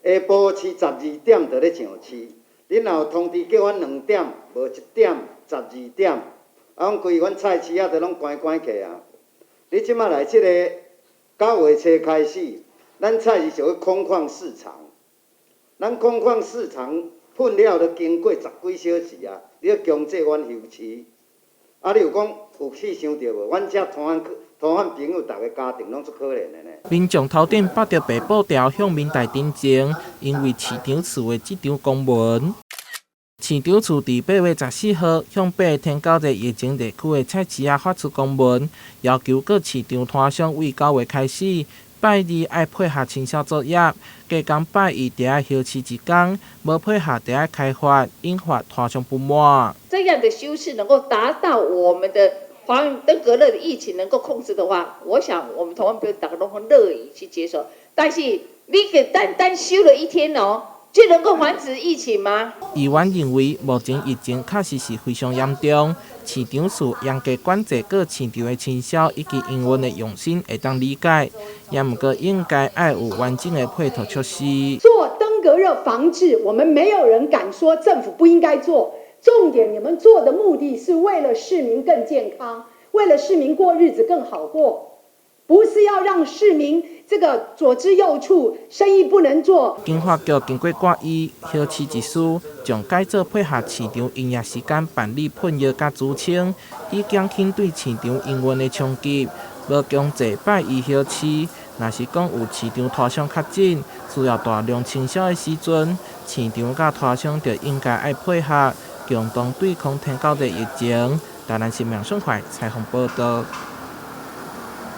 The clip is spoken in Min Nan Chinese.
下晡市12點就咧上市，恁若有通知叫阮2點，無1點，12點，啊，阮規阮菜市仔都攏關關起啊。你這馬來這个9月初開始，咱菜市屬於空曠市場，咱空曠市場噴了都經過十幾小時啊，你欲強制阮休市，啊，你有講有去想著無？阮遮攤販攤販朋友，逐个家庭攏足可憐的呢。民眾頭頂綁著白布條向民代陳情，因為市長署的這張公文。市長署佇8月14號向八个天狗熱疫情地區的菜市仔發出公文，要求各市場攤商為9月開始，拜二愛配合清掃作業，隔工拜一著愛休市一工，無配合著愛開罰，引發攤商不滿。這樣的休市能夠達到我們的防登革熱的疫情能夠控制的話，我想我們台灣朋友大家攏很樂意去接受。但是你給單單休了一天哦，就能夠防止疫情嗎？議員認為，目前疫情確實是非常嚴重，市長署嚴格管制各市場的清掃以及營運的用心會當理解，也毋過應該愛有完整的配套措施。做登革熱防治，我們沒有人敢說政府不應該做。重點，你們做的目的是為了市民更健康，為了市民過日子更好過，不是要讓市民這個左支右絀，生意不能做。經發局經過決議，休市一事，將改做配合市場營業時間辦理噴藥佮除清，以減輕對市場營運的衝擊。無強制拜一休市，若是講有市場攤商確診，需要大量清掃的時陣，市場佮攤商就應該愛配合，共同對抗天狗熱疫情。台南新聞孫懷採訪報道。